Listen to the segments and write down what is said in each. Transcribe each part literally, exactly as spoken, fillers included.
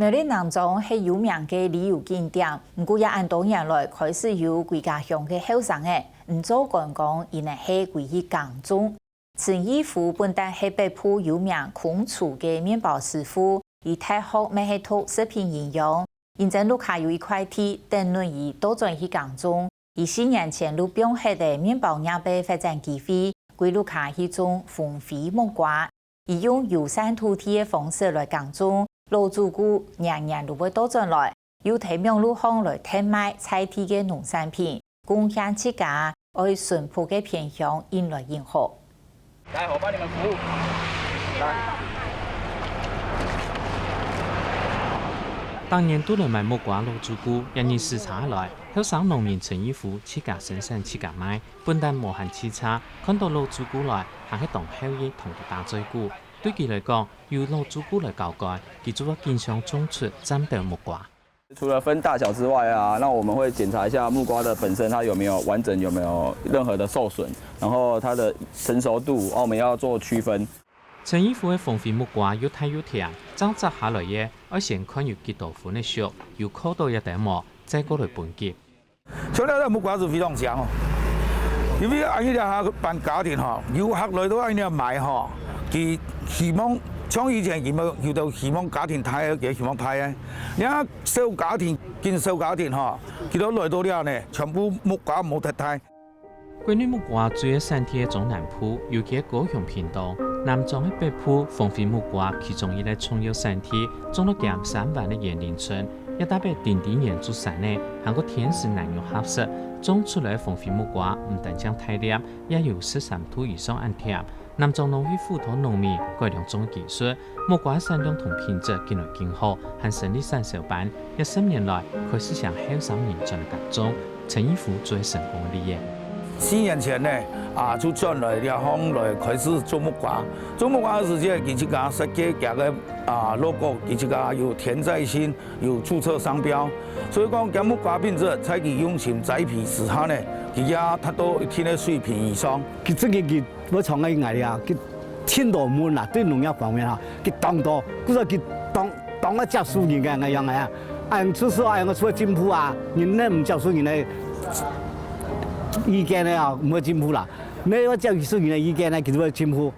苗栗南庄係有名个旅遊景點，毋過也恁多年來開始有歸家鄉个後生仔，毋做觀光，佢等係歸去耕種。陳義夫本旦係北埔有名孔廚个麵包師傅，佢大學乜係讀食品營養，因為屋下有一塊地，等等佢倒轉去耕種。佢四年前就放忒个麵包業个發展機會，歸屋下去種鴻飛木瓜。 佢用友善土地个方式來耕種，老主顧年年都會倒轉來，又在網路項來特賣在地个農產品，貢獻自家，愛淳樸个偏鄉引來引好。來，我幫你們服務。來。逐年都來買木瓜老主顧，也認識下來，後生農民陳義夫自家生產自家賣，本旦無閒洎杈，看到老主顧來，還係當好意同佢打嘴鼓。 對佢來講，有老主顧來交關，佢就會經常種出占斗木瓜。除了分大小之外啊，那我們會檢查一下木瓜的本身它有沒有完整，有沒有任何的受損，然後它的成熟度，哦，我們要做區分。陳義夫个鴻飛木瓜又大又甜，正摘下來个，愛先看有幾多分个熟，有扣到也得無，再過來分級。 像這个木瓜是非常強哦，因為恁樣个辦家庭吼，遊客來到恁樣買吼，佢希望像以前佢們有的希望家庭大个，佢希望大个，你看小家庭跟小家庭吼，佢都來到這呢，全部木瓜無忒大。國內木瓜主要產地个中南部，尤其高雄屏東、南庄个北埔，鴻飛木瓜其中一個重要產地，種到兼三灣个員林村， 也特別定定園竹山仔，還過天時難容合適，種出來个鴻飛木瓜毋單淨大粒，也有十三度以上恁甜。南庄農會輔導農民改良種技術，木瓜產量同品質緊來緊好，還成立產銷班，這十年來開始請後生人轉來耕種，陳義夫就係成功个例仔。四年前呢，啊，就轉來這項來開始種木瓜。種木瓜个時節，佢自家設計佢个，啊，logo，佢自家有田再興， 有註冊商標。所以講，佢木瓜品質在佢用心栽培之下呢，佢也達到一定个水平以上。佢自己佢會創个𠊎啊，佢盡多門啦，對農業方面啊，佢當多，故所佢當當愛接受人个，𠊎樣个啊，恁出事啊，恁出進步啊，人呢毋接受人个意見个啊，毋會進步啦。你愛接受人个意見呢，佢就會進步。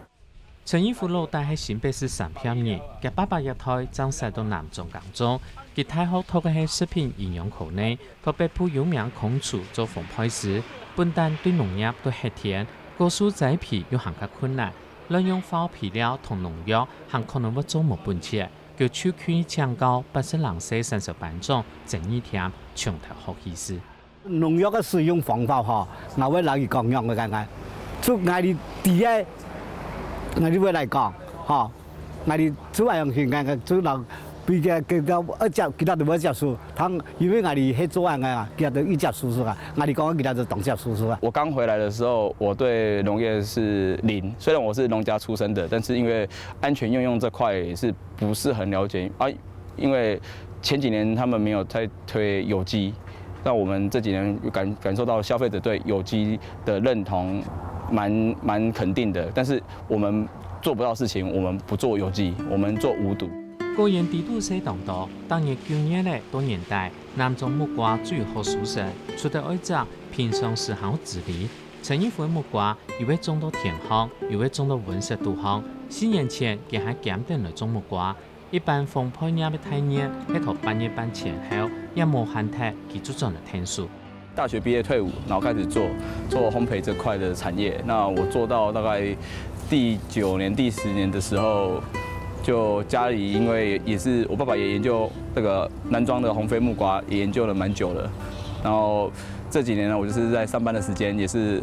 陳義夫老弟係新北市三峽人，厥爸爸一代正徙到南庄耕種。佢大學讀个係食品營養科呢，在北埔有名孔廚做烘焙師，本旦對農業都核定，果樹栽培又還較困難，濫用化學肥料同農藥，還可能會做無本錢，佢就去請教八十零歲產銷班長曾義添，從頭學起事。 農藥个使用方法吼，𠊎會摎佢講仰會恁樣。就𠊎俚知个，𠊎俚會來講，吼。𠊎俚就恁樣去，𠊎就摎，比較，佢，佢，愛接，佢兜都會接受。通，因為𠊎俚係做恁樣啊，佢兜一接受係啊。𠊎俚講，佢兜就當接受係啊。我剛回來的時候，我對農業是零，雖然我是農家出身的，但是因為安全運用這塊是不是很了解啊。 因為前幾年他們沒有在推有機，那我們這幾年感，感受到消費者對有機的認同蠻，蠻肯定的，但是我們做不到事情，我們不做有機，我們做無毒。果園底肚細當多，逐年九月仔到年底，南庄木瓜最好收成，除忒愛摘，平常時還愛治理。陳義夫个木瓜，又會種到田項，又會種到溫室肚項。四年前，佢還兼等來種木瓜， 一般烘焙業个大業係在八月半前後，也無閒忒，佢就轉來𢯭手。大學畢業退伍，然後開始做，做烘焙這塊的產業。那我做到大概第九年、第十年的時候，就家裡因為也是我爸爸也研究這個南庄的鴻飛木瓜，也研究了蠻久了。然後這幾年呢，我就是在上班的時間，也是，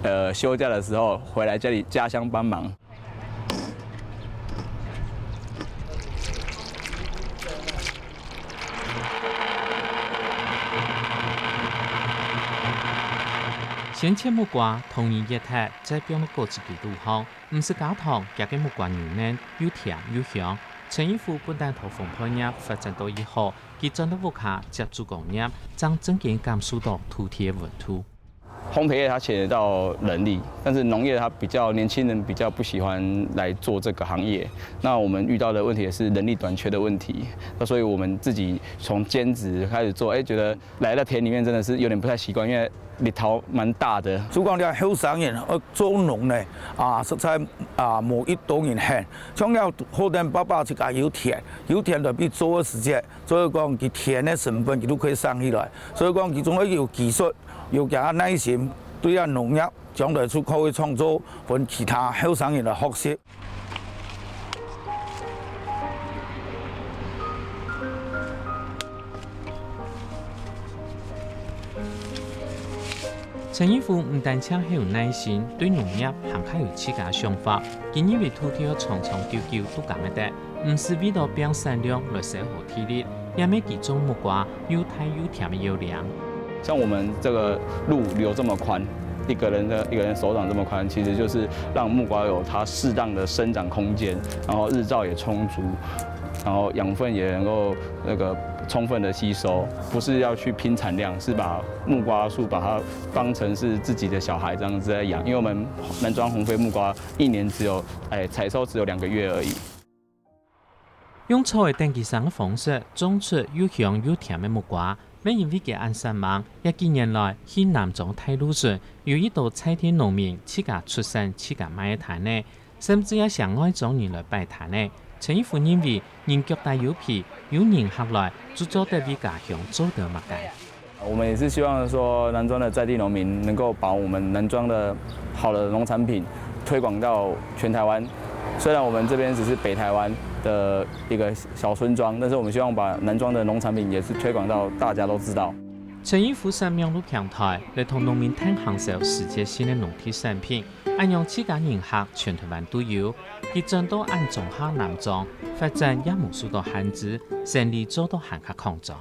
呃，休假的時候回來家裡家鄉幫忙。 先切木瓜，同佢掖忒，再放到果汁機肚項，毋使加糖，佢个木瓜又嫩又甜又香。陳義夫本旦在烘焙業發展到已好，佢轉到屋下接手工業，正真經感受到土地个溫度。烘焙业它牵扯到人力，但是农业它比较年轻人比较不喜欢来做这个行业。那我们遇到的问题也是人力短缺的问题。那所以我们自己从兼职开始做，哎，觉得来到田里面真的是有点不太习惯，因为日头蛮大的。所以讲，你看后生人呃做农呢，啊，实在啊，无一多人肯。像了好等爸爸自家有田，有田就比做个时节，所以讲佢田个成本佢都可以省起来。所以讲，佢总要有技术，有佢个耐心，对啊农业将来就可以创造分其他后生人来学习。陈义富毋單淨係有耐心，對農業還較有自家想法。佢認為土地愛長長久久都耕得得，毋使為到拚產量來消耗體力，也係佢種木瓜又大又甜个要領。像我们这个路留这么宽，一个人的一个人手掌这么宽，其实就是让木瓜有它适当的生长空间，然后日照也充足，然后养分也能够那个充分的吸收，不是要去拼产量，是把木瓜树把它当成是自己的小孩这样子在养。因为我们南庄鸿飞木瓜一年只有哎采收只有两个月而已。用草仔等佢生个方式，種出又香又甜个木瓜，乜因為佢恁煞猛，這幾年來去南庄大路脣有一兜在地農民自家出產自家賣个攤仔，甚至也請外庄人來擺攤仔。陳義富認為，人腳底有皮，有人客來，就做得為家鄉做得麼个。我们也是希望说，南庄的在地农民能够把我们南庄的好的农产品推广到全台湾。虽然我们这边只是北台湾的一个小村庄，但是我们希望把南庄的农产品也是推广到大家都知道。陈义富設網路平台，來同農民攤行銷時節性个農地產品，恁樣自家人客全台灣都有。佢轉到恁庄下南庄，發展也無受到限制，生理做到還較擴張。